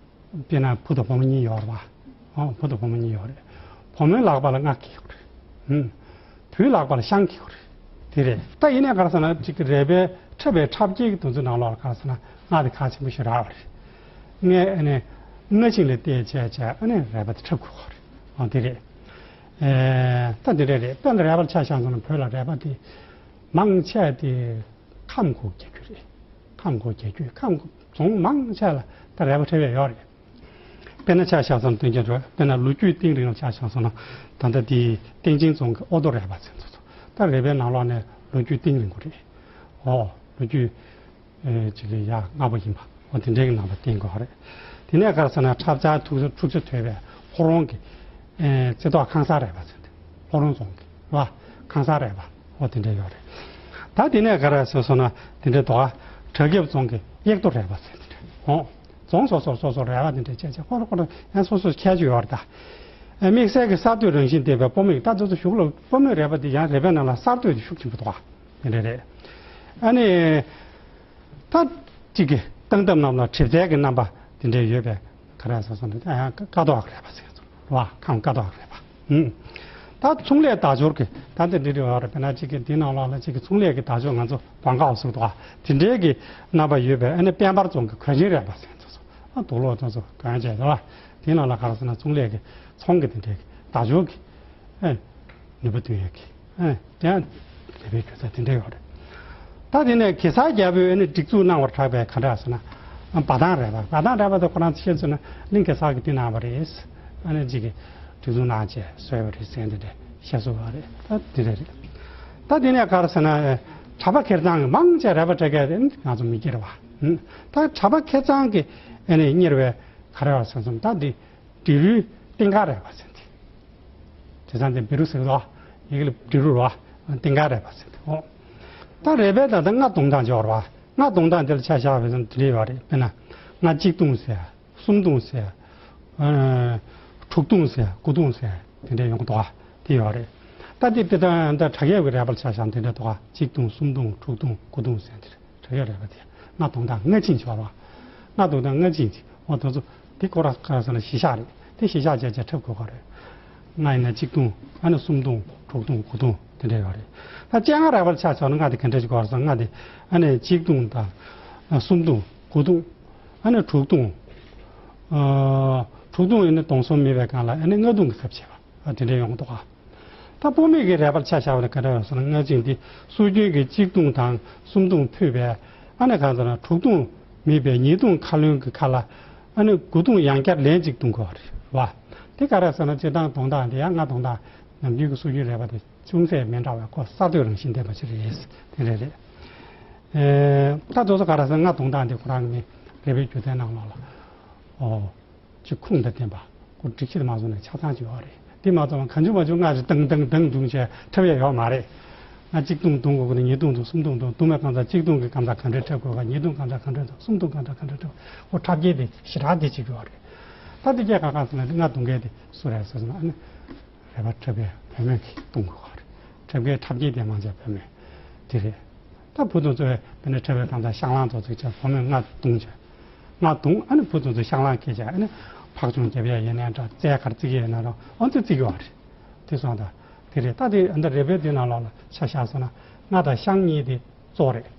དཔེར་ན་བུ་དང་བུ་མོ་གཉིས་ཡོད་རེད་བ། ཨོ། བུ་དང་བུ་མོ་གཉིས་ཡོད་རེད། བུ་མོའི་ལག་པ་ལ་རྔ་འཁྱེར་དགོས་རེད། ཨུམ། བུའི་ལག་པ་ལ་ཤངས་འཁྱེར་དགོས་རེད། དེ་རེད། ད་ཡིན་ནའི་ག་རེ་ཟེར་ན་ཅིག་གི་རལ་པའི་འཁྲབ་པའི་འཁྲབ་ཁྱེར་གྱི་དེ་ཚོའི་ནང་ལོགས་ལ་ག་རེ་ཟེར་ན་རྔ་དེ་ཁག་ཆེན་པོ་ཞིག་རག་པ་རེད། རྔའི་ཨ་ནི་རྔ་ཤིང་ལ་བལྟས་བྱས་བྱས་ཨ་ནི་རལ་པ་དེ་འཁྲབ་དགོས་པ་རེད། ཨོ། དེ་རེད། ཨེ། ད་དེ་འདྲ་རེད། དཔེར་ན་རལ་པ་ལ་ཆ་བཞག་སོང་ན་བོད་ལ་རལ་པ་དེ་མང་ཆེ་དེ་ཁམས་གོ་རྒྱ་རྒྱུད་རེད། ཁམས་གོ་རྒྱ་རྒྱུད། ཁམས་རྫོང་མང་ཆེ་ལ་ད་རལ་པ་འཁྲབ་ཡས་ཡོད་རེད། དཔེར་ན་ཆ་བཞག་སོང་ན་སྟོན་ཆ་འགྲོ། དཔེར་ན་ལོ་རྒྱུས་གཏིང་རིང་ལ་ཆ་བཞག་སོང་ན་ད་ལྟ་དེ་སྟེང་ཆེན་རྫོང་གི་ཨོ་ཏོ་རལ་པ་ཟེར་ཚོ་ཚོ། ད་རལ་པའི་ནང་ལོགས་ནས་ལོ་རྒྱུས་གཏིང་རིང་པོ་རེད། ཨོ། ལོ་རྒྱུས། ཨེ། ཅིག་ལ་ཡ་སྔ་པོ་ཡིན་པ། ཨོ། དེ་འདྲའི་གི་རྣམ་པ་བསྟན་དགོས་རེད། དེ་ནས་ག་རེ་ཟེར་ན་འཁྲབ་ཚར་འཁྲུག་འཁྲུག་ཆ་དོད་པའི་ལྷོ་རོང་གི། ཨེ། རྩེ་ཐོག་ཁང་གསར་རལ་པ་ཟེར་ཏེ། ལྷོ་རོང་རྫོང་གི་རེད་བ། ཁང་གསར་རལ་པ། ཨོ། དེ་འདྲ་ཡོད་རེད། ད་དེ་ནས་ག་རེ་ཟེར་སོང་ན་དེ་འདྲའི་དོ། བྲག་རྒྱབ་རྫོང་གི་གཡག་རྡོ་རལ་པ་ཟེར་དེ་འདྲ། ཨོ། རྫོང་སོ་སོར་སོ་སོར་རལ་པ་དེ་འདྲ་བྱས་བྱས་ཁོ་ར་ཁོ་ར་ཡང་སོ་སོར་ཁྱད་ཆོས་ཡོད་རེད་ད། ཨེ། དམིགས་བསལ་གྱི་གསར་གཏོད་རང་བཞིན་ལྡན་པའི་སྤོ་མོ་ཡིན། ད་དེ་ཚོ་གཞུག་ལ་སྤོ་མོའི་རལ་པ་དེ་ཡང་རལ་པའི་ནང་ལ་གསར་གཏོད་དེ་ཤུགས་ཆེན་པོ་འདུག་ག། དེ་འདྲ་རེད། ཨ་ནི། ད་གཅིག་གི་སྟངས་སྟབས་རྣམས་ལ་གྲིབ་རྩལ་གྱི་རྣམ་པ་དེ་འདྲ་ཡོད་པའི་ག་རེ་ཟེར་སོང་ན་ཡང་ཀ་ཏོག་གི་རལ་པ་ཟེར་སོང་བ། ཁམས་ཀ་ཏོག་གི་རལ་པ། ཨུམ། ད་ཚོང་ལས་བརྡ་སྦྱོར་གྱི་ད་འདི་འདྲ་རེད་བ། རེད། དཔེར་ན་གཅིག་གི་འདི་ནང་ལོགས་ལ་གཅིག་གི་ཚོང་ལས་ཀྱི་བརྡ་སྦྱོར་ང་ཚོ་གོང་ཁ་འོག་ཟུག་འདུག་ག། དེ་འདྲའི་གི་རྣམ་པ་ཡོད་པའི་ཨ་ནི་དཔལ་འབར་རྫོང་གི་གོས་ཆེན་རལ་པ་ཟེར་སོང་། ཨ། དུག་ལོག་ཚོ་ཚོ་གོན་བྱས་རེད་བ། དེ་ནང་ལ་ག་རེ་ཟེར་ན་ཚོང་ལས་ཀྱི་ཚོང་གི་དེ་འདྲའི་གི་བརྡ་སྦྱོར་གྱི། ཨེ། ནུས་པ་ཐོན་ཡག་གི། ཨེ། དེ་ཡང་རལ་པའི་སྒྱུ་རྩལ་དེ་འདྲ་ཡོད་རེད། ད་དེ་ནས་གེ་སར་རྒྱལ་པོས་ཨ་ནི་སྒྲིག་འཛུགས་གནང་བར་གྲགས་པའི་ག་འདྲ་ཟེར་ན། འབའ་ཐང་རལ་པ། འབའ་ཐང་རལ་པ་དེ་ཁོ་རང་ཚོ་ཤེས་ཚོད་ན་གླིང་གེ་སར་གྱིས་དེ་གནང་བ་རེད། ཨ་ནི་གཅིག་གིས་སྒྲིག་འཛུགས་གནང་བྱས་བཟོས་པ་རེད་ཟེར་མཁན་དེ་འདྲ་བཤད་སྲོལ་ཡོད་རེད། ད་དེ་འདྲ་རེད། ད་དེ་ནས་ག་རེ་ཟེར་ན། གྲྭ་པ་ཁེར་རྐྱང་གིས་མང་ཆེ་རལ་པ་འཁྲབ་མཁན་དེ་ང་ཚོ་མི་སྒེར་བ། ད་གྲྭ་པ་ཁེར་རྐྱང་གིས་ཨ་ནི་གཉེར་བའི་ག་རེ་བ་ཟེར་སོང་། ད་འདི་འབྲི་རུའི་རྟིང་དཀར་རལ་པ་ཟེར་ཏེ། དེ་ཚང་དེ་འབྲི་རུ་ཟེར་གི་འདུག་ག། ཡི་གེ་ལ་འབྲི་རུ་རེད་བ། རྟིང་དཀར་རལ་པ་ཟེར་ཏེ། ཨོ། ད་རལ་པའི་ད་ལྟ་རྔ་རྡུང་སྟངས་ཅིག་ཡོད་རེད་བ། རྔ་རྡུང་སྟངས་དེ་ལ་ཆ་བཞག་པ་ཡིན་ན་དེ་འདྲ་ཡོད་རེད། དཔེར་ན། རྔ་གཅིག་བརྡུངས་ཟེར། གསུམ་བརྡུངས་ཟེར། ཨ། དྲུག་བརྡུངས་ཟེར། དགུ་བརྡུངས་ཟེར། དེ་འདྲ་ཡོང་གི་འདུག་ག། དེ་ཡོད་རེད། ད་དེ་དཔེ་ད་ད་དྲག་ཡས་ཀྱི་རལ་པ་ལ་ཆ་བཞག་ན་དེ་འདྲ་འདུག་ག། གཅིག་བརྡུངས། གསུམ་བརྡུངས། དྲུག་བརྡུངས། དགུ་བརྡུངས་ཟེར་དེ་རེད། དྲག་ཡས་རལ་པ་དེ། རྔ་རྡུང་སྟངས་རྔ་བཅིངས་ཅིག་ཡོད་རེད་བ། རྔ་རྡུང་སྟངས་རྔ་བཅིངས་ཅིག། འོ། དེ་ཚོ་དེ་ཁོ་རང་ག་རེ་ཟེར་ན་གཞི་བཞག་རེད། དེ་གཞི་བཞག་བྱས་བྱས་འཁྲབ་དགོས་པ་རེད། རྔ་ཡིན་ན་གཅིག་བརྡུངས། ཨ་ནི་གསུམ་བརྡུངས། དྲུག་བརྡུངས། དགུ་བརྡུངས། དེ་འདྲ་ཡོད་རེད། ད་སྤྱན་སྔ་རལ་པ་ལ་ཆ་བཞག་ན་རྔ་དེ་ག་འདྲ་ཞིག་དགོས་རེད་ཟེར་ན། རྔ་དེ་ཨ་ནི་གཅིག་བརྡུངས་དང་། གསུམ་བརྡུངས། དགུ་བརྡུངས། ཨ་ནི་དྲུག་བརྡུངས། ཨ། དྲུག་བརྡུངས་ཡིན་ན་བརྡུངས་སོ་མེད་པའི་སྒང་ལ་ཨ་ནི་ལྔ་བརྡུངས་ཀྱི་ཚབ་བྱེད་པ། ཨ། དེ་འདྲ་ཡོང་གི་འདུག་ག། ད་སྤོ་མོའི་གི་རལ་པ་ལ་ཆ་བཞག་པ་ན་ག་འདྲ་ཡོད་ཟེར་ན། རྔ་བཅིངས་དེ་སྲོལ་རྒྱུན་གྱི་གཅིག་བརྡུངས་དང་གསུམ་བརྡུངས་ཕུད་པའི། ཨ་ནི་གང་ཟེར་ན། དྲུག་བརྡུངས་མེད་པའི་ཉིས་བརྡུངས་ཁ་ལོན་གྱི་ཁ་ལ། ཨ་ནི་དགུ་བརྡུངས་ཡང་བསྐྱར་ལན་གཅིག་བརྡུང་དགོས་པ་རེད་བ། དེ་ག་རེ་ཟེར་ན། སྤྱིར་བཏང་རྡུང་སྟངས་དེ་ཡང་རྔ་རྡུང་སྟངས་ནམ་རྒྱུན་གྱི་སྲོལ་རྒྱུན་རལ་པ་དེ་ཅུང་ཟད་མི་འདྲ་བའི་ཁོ་གསར་གཏོད་རང་བཞིན་ལྡན་པ་ཞིག་རེད། དེ་འདྲ་རེད། ཨེ། ད་དེ་ཚོ་ག་རེ་ཟེར་ན། རྔ་རྡུང་སྟངས་དེ་ཁོ་རང་གི་རལ་པའི་སྒྱུ་རྩལ་ནང་ལོགས་ལ། ཨོ། ཅིག་ཁུངས་དང་ལྡན་པ། ཁོ་སྒྲིག་གཞི་དེ་མ་བཟུང་ནས་ཆ་ཚང་ཅིག་ཡོད་རེད། དེ་མ་ཚང་བ་གང་བྱུང་མ་བྱུང་རྔ་ཅིག་ཏང་ཏང་ཏང་བརྡུངས་བྱས་འཁྲབ་ཡས་ཡོད་མ་རེད། རྔ་གཅིག་བརྡུངས་བརྡུང་དགོས་ཀྱི་འདུག། ཉིས་བརྡུངས་བརྡུངས། གསུམ་བརྡུངས་བརྡུངས། བརྡུངས་པའི་སྐབས་སུ་གཅིག་བརྡུངས་ཀྱི་སྐབས་སུ་ག་འདྲས་འཁྲབ་དགོས་ག། ཉིས་བརྡུངས་སྐབས་སུ་ག་འདྲས་འཁྲབ། གསུམ་བརྡུངས་སྐབས་སུ་ག་འདྲས་འཁྲབ། ཁོ་འཁྲབ་ཀྱི་དེ་ཞེ་དྲག་དེ་ཅིག་ཡོད་རེད། ད་དེ་སྐད་ག་ག་ཟེར་ན། དེ་རྔ་རྡུང་མཁན་དེ་སུ་རེད་ཟེར་ན། ཨ་ནི་རལ་པ་འཁྲབ་པའི་བུ་མོས་ཀྱིས་བརྡུང་དགོས་ག་རེད། འཁྲབ་མཁན། འཁྲབ་མཁན་དེ་མང་ཆེ་བུ་མོས། དེ་རེད། ད་བུ་དེ་ཚོས་དཔེར་ན་འཁྲབ་པའི་སྐབས་སུ་ཤག་ལངས་ཚོ་ཚིག་བྱས། བུ་མོས་རྔ་བརྡུངས་བྱས། རྔ་བརྡུངས། ཨ་ནི་བུ་དེ་ཚོས་ཤག་ལངས་བྱས་བྱས། ཨ་ནི་ཕག་མཆོང་རྒྱབ་ཡས་ཡིན་ནའི་འདྲ། རྩལ་ག་རེ་རྩེ་གི་ཡོད་ན་རང་ཨ་ཚོས་རྩེ་གི་ཡོད་རེད། དེ་སོང་ཙང་དེ་རེད། ད་དེ་འདི་རལ་པའི་དེ་ནང་ལོགས་ལ་ཆ་བཞག་སོང་ན། རྔ་དང་ཤག་གཉིས་དེ་གཙོ་བོ་རེད།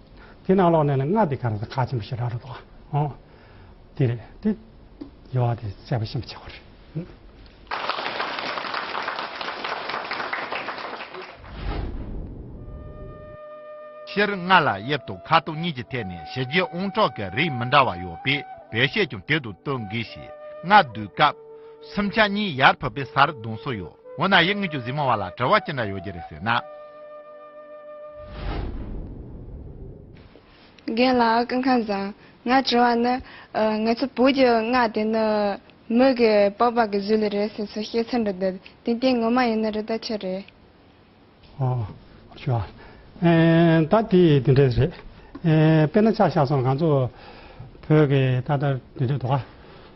དེ་ནང་ལོགས་ནས་ནི་རྔ་དེ་ག་རེ་ཟེར་ཁག་ཆེན་པོ་ཞེ་དྲག་རེད་དོ། ཨོ། དེ་རེད། དེ་ཡོད་པ་དེ་གསལ་པོ་ཤེས་པ་བྱེད་དགོས་རེད། སྤྱིར་རྔ་ལ་དབྱིབས་དང་ཁ་དོག་གཉིས་ཀྱི་ཐད་ནས་གཞི་རྒྱུའི་དབང་གྲགས་ཀྱི་རིགས་མི་འདྲ་བ་ཡོད་པས། བེད་སྤྱོད་ཀྱང་དེ་དང་བསྟུན་དགོས་ཤིང་། རྔ་བརྡུང་སྐབས་སུམ་ཆ་གཉིས་ཡར་ཕུད་པའི་སར་བརྡུང་སྲོལ་ཡོད། འོ་ན་ཡུལ་དངོས་ཀྱི་གཟིགས་མོ་བ་ལ་དྲི་བ་ཅི་འདྲ་ཡོད་ཀྱི་རེད་ཟེར་ན། རྒན་ལགས་སྐུ་ཁམས་བཟང་། ངའི་དྲི་བ་ནི། ཨ། ང་ཚོ་བོད་ཀྱི་རྔ་དེ་ནི། མོས་ཀྱི་པགས་པ་གི་གཟུགས་ལ་རེད་ཟེར་སོ་བཤད་ཚར་འགྲོ་འདུག་དེ་དེ་ངོ་མ་ཡིན་ན་རེད་ད་ཆ་རེད། ཨོ། ཆོག་ཨེ། ད་དེ་དེ་འདྲས་རེད། ཨེ། དཔེར་ན་ཆ་བཞག་སོང་ང་ཚོ་བོད་ཀྱི་ད་ལྟ་འདི་འདྲས་འདུག་ག་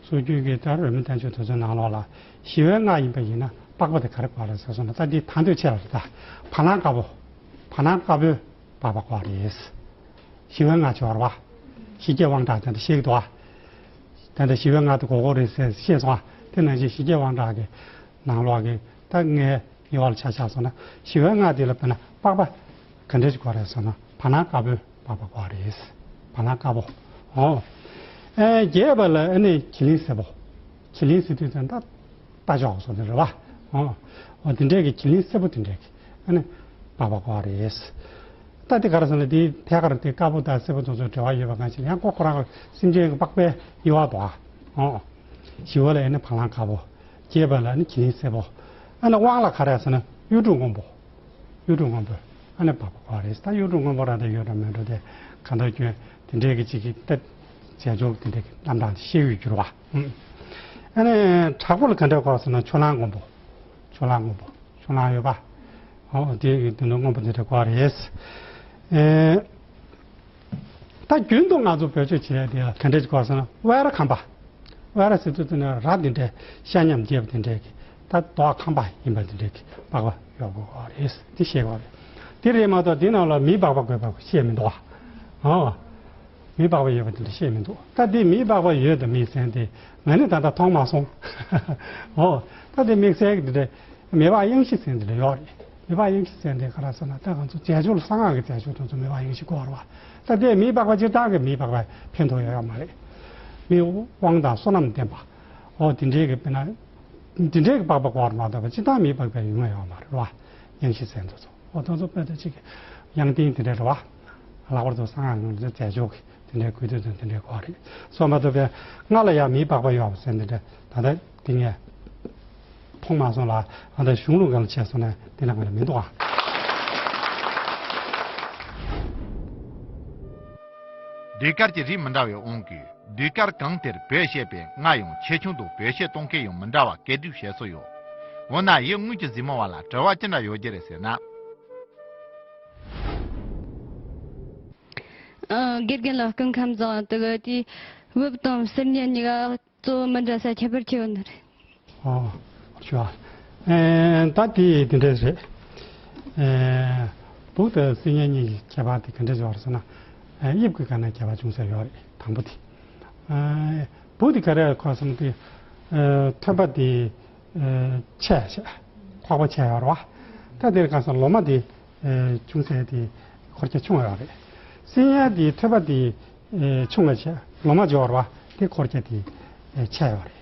སྲོལ་རྒྱུན་གྱི་ད་རོལ་མོའི་བསྟན་བཅོས་དེ་ཚོའི་ནང་ལོགས་ལ་ཞི་བའི་རྔ་ཡིན་པ་ཡིན་ན་པགས་པ་དེ་ག་རེ་དགོས་རེད་ཟེར་སོང་ན། ད་འདི་ད་འདོད་ཆེ་བ་རེད། ད་བ་ལང་དཀར་པོ། བ་ལང་དཀར་པོའི་པགས་པ་དགོས་རེད། ཞི་བའི་རྔ་ཆེ་བ་རེད་བ། ཞི་རྒྱས་དབང་དྲག་དེ་འདྲ་ཤེས་ཀྱི་འདུག་ག་དེ་འདྲ་ཞི་བའི་རྔ་དེ་དགོས་དགོས་རེད་ཟེར་ཤེས་སོང་ང་། དེ་ནང་བཞིན་ཞི་རྒྱས་དབང་དྲག་གི་ནང་ལོགས་ཀྱི་ད་ངའི་ཡོ་ལ་ཆ་བཞག་སོང་ན་ཞི་བའི་རྔ་དེ་ལ་དཔེར་ན་པགས་པ་ག་འདྲས་ཅིག་དགོས་རེད་ཟེར་ན་བ་ལང་དཀར་པོའི་པགས་པ་དགོས་རེད། བ་ལང་དཀར་པོ། ཨོ། ཨེ། རྒྱས་པ་ལ་ཨ་ནི་གྱི་ལིང་སེར་པོ། གྱི་ལིང་ཟེར་དུས་ཙམ་ད་རྟ་མཆོག་སོགས་དེ་རེད་བ། ཨོ། ཨོ། དེ་འདྲས་ཀྱི་གྱི་ལིང་སེར་པོ་དེ་འདྲས་ཀྱི་ཨ་ནི་པགས་པ་དགོས་རེད། ད་དེ་ག་རེ་ཟེར་ན་དེའི་ཐད་ཀར་དེ་དཀར་པོ་དང་སེར་པོ་དེ་ཚོ་འབྲེལ་བ་ཡོད་པ་གང་ཞིག་ཡང་ཁོ་ཁོ་རང་སེམས་ཅན་གྱི་པགས་པའི་དབྱེ་བ་འདུག་ག་ཨོ། ཞི་བ་ལ་ཨ་ནི་བ་ལང་དཀར་པོ། རྒྱས་པ་ལ་ཨ་ནི་གྱི་ལིང་སེར་པོ། ཨ་ནི་དབང་ལ་ག་རེ་ཟེར་ན་གཡུ་འབྲུག་སྔོན་པོ། གཡུ་འབྲུག་སྔོན་པོ། ཨ་ནི་པགས་པ་དགོས་རེད། ད་གཡུ་འབྲུག་སྔོན་པོ་རང་དེ་ཡོད་འགྲོ་མེད་འགྲོ་དེ་གང་ལྟར་ཁྱོད་དེ་འདྲས་ཀྱི་ཅིག་གི་ད་རྫས་སྦྱོར་དེ་འདྲས་ཀྱི་རྣམ་གྲངས་དེ་ཤེས་ཡོད་རྒྱུ་རེད་བ། ཨ་ནི་དྲག་པོ་ལ་ག་འདྲས་དགོས་ཟེར་ན་ཆུ་གླང་སྔོན་པོ། ཆུ་གླང་སྔོན་པོ། ཆུ་གླང་ཡོད་པ། ཨོ། དེ་དེ་འདྲ་སྔོན་པོ་དེ་འདྲ་དགོས་རེད། ཨེ། ད་རྒྱུན་དུ་ང་ཚོ་བེད་སྤྱོད་བྱེད་ཡ་དེ་ལ་ག་འདྲས་ཅིག་དགོས་ཟེར་ན་ཝེ་ར་ཁམ་པ། ཝེ་ར་ཟེར་དུས་དེ་ནས་ར་དེ་འདྲས་ཤ་མཉམ་རྒྱས་པ་དེ་འདྲས་ཀྱི་ད་རྡོ་ཁམ་པ་ཡིན་པ་དེ་འདྲས་ཀྱི་པགས་པ་ཡོད་དགོས་རེད། དེ་ཤེས་དགོས་རེད། དེ་རེད་མ་གཏོགས་དེ་ནང་ལ་མིའི་པགས་པ་དགོས་པ་བཤད་མི་འདུག་ག་ཨོ། མིའི་པགས་པ་ཡོད་པ་དེ་འདྲ་བཤད་མི་འདུག་ད་དེ་མིའི་པགས་པ་ཡོད་དང་མེད་ཟེར་དེ་ང་ནི་ད་ལྟ་མཐོང་མ་སོང་། ཨོ། ད་དེ་དམིགས་བསལ་གྱི་དེ་འདྲས། མེ་སྦག་གཡང་གཞི་ཟེར་འདི་འདྲ་ཡོད་རེད། མེ་སྦག་གཡང་གཞི་ཟེར་འདི་ག་རེ་ཟེར་ན་ད་ང་ཚོ་རྫས་སྦྱོར་གསང་སྔགས་ཀྱི་རྫས་སྦྱོར་དེ་ཚོ་མེ་སྦག་གཡང་གཞི་དགོས་རེད་བ། ད་དེ་མིའི་པགས་པ་སྤྱིར་བཏང་གི་མིའི་པགས་པ་ཕན་ཐོགས་ཡོད་ཡོད་མ་རེད། མི་དབང་དང་བསོད་ནམས་ལྡན་པ། ཨོ་དེ་འདྲའི་གི་དཔེར་ན། དེ་འདྲའི་གི་པགས་པ་དགོས་རེད་མ་གཏོགས་པ་སྤྱིར་བཏང་མིའི་པགས་པ་ཡོང་ཡོད་མ་རེད་བ། གཡང་གཞི་ཟེར་འདི་ཚོ། ཨོ་དེ་ཚོ་དཔེ་དེ་གཅིག་གི་གཡང་རྟེན་དེ་འདྲ་རེད་བ། ལྷག་པར་དུ་གསང་སྔགས་ནང་ལ་རྫས་སྦྱོར་གྱི་དེ་འདྲའི་དགོས་དུས་དང་དེ་འདྲའི་དགོས་རེད། སོ་མ་གཏོགས་པའི་རྔ་ལ་ཡང་མིའི་པགས་པ་ཡོད་པ་ཟེར་འདི་འདྲ་ད་ལྟ་དེ་ངས་མཐོང་མ་སོང་ལ། ཨ་ད་གཞུང་ལུགས་སྒང་ལ་བྱས་སོང་ན་དེ་ལ་ང་ལ་མི་འདུག་ཨ། ཟློས་གར་གྱི་རིགས་མི་འདྲ་བའི་དབང་གིས་ཟློས་གར་གང་དེར་བོད་ཞེས་པའི་རྔ་ཡང་ཆེ་ཆུང་དང་བོད་ཞེས་གཏོང་མཁན་ཡང་མི་འདྲ་བ་སྐད་སྒྲོས་བྱེད་སྲོལ་ཡོད། འོ་ན་ཡུལ་དངོས་ཀྱི་གཟིགས་མོ་བ་ལ་དྲི་བ་ཅི་འདྲ་ཡོད་རྒྱུ་རེད་ཟེར་ན། ཨ། དགེ་རྒན་ལགས་སྐུ་ཁམས་བཟང་། དེ་ག་དེ་བུབ་དང་སིལ་སྙན་གཉིས་ཀ་གཙོ་བོ་མི་འདྲ་ས་ཁྱད་པར་ཆེ་བ་ནི་རེད། ཨོ། ཆོག་ཨེ། ད་དེ་དེ་འདྲས་རེད། ཨེ། བུབ་དང་སིལ་སྙན་གཉིས་ཀྱི་ཁྱད་པར་དེ་ག་འདྲས་ཡོད་རེད་ཟེར་ན། ཨེ། དབྱིབས་ཀྱི་སྒང་ནས་ཁྱད་པར་ཅུང་ཟད་ཡོད་རེད། དང་པོ་དེ། ཨེ། བུབ་དེ་ག་རེ་གོ་སོང་དེ། ཨེ། ཐོད་པ་དེ། ཨེ། ཆེ་ཆེ། ཁོག་པ་ཆེ་ཡོད་རེད་བ། ད་དེར་གང་ཟེར་ལོ་མ་དེ། ཨེ། ཅུང་ཟད་དེ་འཁོར་རྒྱ་ཆུང་ཡོད་རེད། སིལ་སྙན་དེ་ཐོད་པ་དེ། ཨེ། ཆུང་ལ་ཆེ། ལོ་མ་ཆེ་བ་རེད་བ། དེ་འཁོར་རྒྱ་དེ། ཨེ། ཆེ་ཡོད་རེད།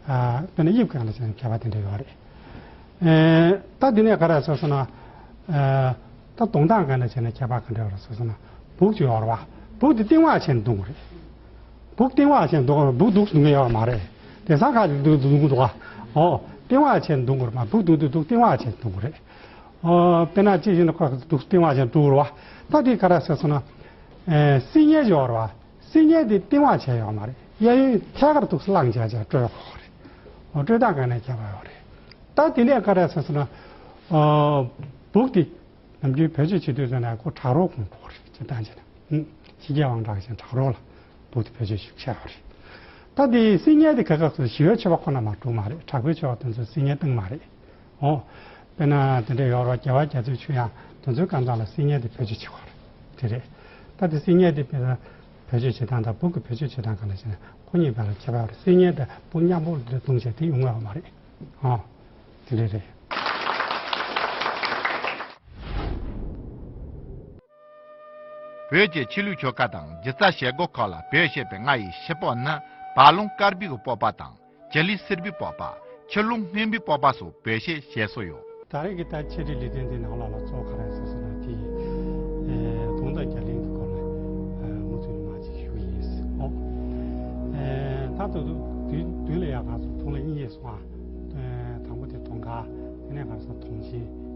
ཨ། དཔེར་ན་དབྱིབས་སྒང་ལ་བྱས་ན་ཁྱད་པར་དེ་འདྲ་ཡོད་རེད། ཨེ། ད་དེ་ནས་ག་རེ་ཟེར་སོང་ན། ཨེ། ད་གདོང་སྟངས་སྒང་ལ་བྱས་ན་ཁྱད་པར་ག་འདྲ་ཡོད་རེད་ཟེར་སོང་ན། བུབ་ཅིག་ཡོད་རེད་བ། བུབ་དེ་སྟེང་བ་བྱས་ནས་བརྡུང་དགོས་རེད། བུབ་སྟེང་བ་བྱས་ནས་བརྡུང་དགོས་རེད། བུབ་འདུག་སེ་བརྡུང་གི་ཡོད་མ་རེད། དེང་སང་ཁ་ཅིག་འདུག་འདུག་འདུག་ག་ཨོ། སྟེང་བ་བྱས་ནས་བརྡུང་དགོས་རེད་མ། བུབ་འདུག་འདུག་འདུག་སྟེང་བ་བྱས་ནས་བརྡུང་དགོས་རེད། ཨོ། དཔེར་ན་ཅི་ཞིག་ན་ཁོ་འདུག་སེ་སྟེང་བ་བྱས་ནས་བརྡུང་དགོས་རེད་བ། ད་དེ་ག་རེ་ཟེར་སོང་ན། ཨེ། སིལ་སྙན་ཅིག་ཡོད་རེད་བ། སིལ་སྙན་དེ་སྟེང་བ་བྱས་ཡོད་མ་རེད། གཡས་གཡོན་ཐད་ཀར་འདུག་སེ་བླངས་བྱས་བྱས་དཀྲོལ་དགོས་རེད། ཨོ། དཀྲོལ་སྟངས་སྒང་ནས་ཁྱད་པར་ཡོད་རེད། ད་དེ་ནས་ག་རེ་ཟེར་སོང་ན། ཨོ། བུབ་དེ། ནམ་རྒྱུན་བེད་སྤྱོད་བྱེད་དུས་ཙམ་ནས་ཁོ་བྲག་རོང་གོང་འགྲོ་གི་རེད། སྤྱིར་བཏང་བྱས་ན། ཞི་རྒྱས་དབང་དྲག་ཅན་བྲག་རོང་ལ་བུབ་དེ་བེད་སྤྱོད་ཞིག་བྱས་པ་རེད། ད་དེ་སིལ་སྙན་དེ་ག་སྐབས་སུ་ཞི་བའི་མཆོད་པ་ཁོ་ན་མ་བསྒྲུབས་མ་རེད། དྲག་པོའི་མཆོད་པ་དེ་ཚོ་སིལ་སྙན་བཏང་མ་རེད། འོ། དཔེར་ན་དེ་འདྲ་ཡོད་རེད་བ། རྒྱལ་བ་རྒྱ་མཚོའི་ཆོས་དབྱངས་དེ་ཚོའི་སྐབས་ཙམ་ལ་སིལ་སྙན་དེ་བེད་སྤྱོད་བྱེད་ཀྱི་ཡོད་རེད། དེ་རེད། ད་དེ་སིལ་སྙན་དེ་དཔེར་ན་བེད་སྤྱོད་བྱེད་སྟངས་དང་བུབ་ཀྱི་བེད་སྤྱོད་བྱེད་སྟངས་སྒང་ལ་བྱས་ན་ཁོ་གཉིས་བར་ལ་ཁྱད་པར་ཡོད་རེད། སིལ་སྙན་དང་བུབ་མཉམ་པོ་ལ་བརྡུང་བྱས་དེ་ཡོང་ཡོད་མ་རེད། ཨོ། དེ་འདྲ་རེད། བོད་ཀྱི་ཆོས་ལུགས་ཆོལ་ཁ་དང་སྒྱུ་རྩལ་བྱེད་སྒོ་ཁག་ལ་བོད་ཞེས་པའི་རྔ་ཡི་ཕྱི་པགས་ནི་བ་ལང་དཀར་པོའི་སྤོབས་པ་དང་། བྱི་ལི་སེར་པོའི་སྤོབས་པ། ཆུ་ཀླུང་སྔོན་པོའི་སྤོབས་པ་སོགས་བོད་ཞེས་བྱེད་སྲོལ་ཡོད། ད་རེས་ཀྱི་ད་ཆེད་སྒྲིག་ལས་དོན་འདི་ནང་ལོགས་ལ་གཙོ་བོ་ག་རེ་ཟེར་ཟེར་ན་དེ། ཨེ། གདོང་དང་རྒྱ་གླིང་གི་སྐོར་ལ་ཨེ། དབུ་མཛད་ནས་མར་ཅིག་ཞུ་གི་ཡིན། ཨོ། ཨེ། ད་ལྟ་དུས་དུས་ལ་ཡ་ག་ཚོད་གདོང་ལ་གཉིས་སོང་ཨ། ཨེ། དང་པོ་དེ་གདོང་དཀར། དེ་ནས་ག་རེ་ཟེར་གདོང་ཆེན།